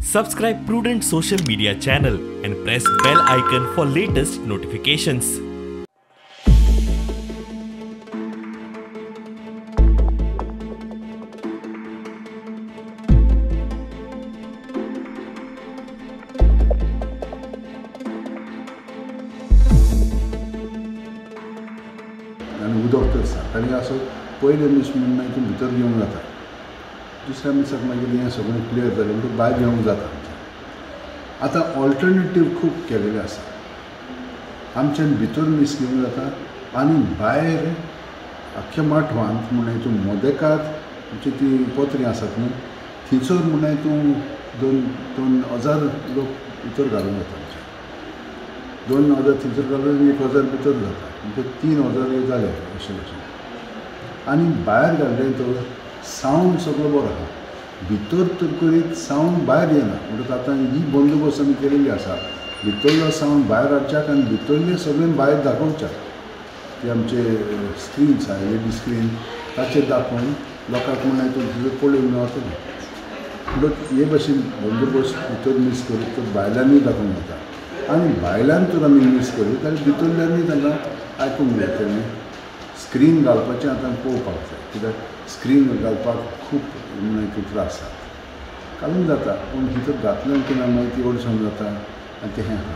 Subscribe Prudent Social Media channel and press bell icon for latest notifications. आनी उदक तर सकाळीं असो पयले मीस म्हणून मागीर तूं भितर घेवंक जाता, दुसऱ्या मिसाक मागीर हें सगळें क्लियर जालें म्हणटकच भायर घेवंक जाता आमचें. आतां ऑल्टरनेटीव खूब केलेलें आसा, आमच्यान भितर मीस घेवंक जाता आनी भायर आख्ख्या माठवांत म्हणून तूं मोदेकात आमची ती पत्री आसात न्हू थंयसर म्हणून तूं 2-2 हजार लोक भितर घालूंक जाता आमचे. 2 हजार थंयसर घालून 1 हजार भितर जाता, म्हणजे 3 हजार जाले अशें भशेन. आनी भायर घाल्लें तर सावंड सगळो बरो आहा, भितर तर करीत सावंड भायर येना. म्हणटकच आतां ही बंदोबस्त आमी केलेली आसा, भितरलो सावंड भायर हाडच्याक आनी भितरलें सगळें भायर दाखोवच्याक ती आमचे स्क्रीन्स आहा एलईडी स्क्रीन ताचेर दाखोवन लोकांक म्हणून तूं थंयसर पळोवंक मेळटलें. म्हणटकच हे भशेन बंदोबस्त भितर मीस करीत तर भायल्यानूय दाखोवंक जाता आनी भायल्यान तर आमी मीस करीत जाल्यार भितरल्यानूय तांकां आयकूंक मेळटलें. स्क्रीन घालपाचें आतां पळोवपाक जाय, कित्याक स्क्रीन घालपाक खूब म्हणून त्रास जाता. घालूंक जाता पूण भितर घातलें की ना मागीर ती अडचण जाता आनी तें हें आहा.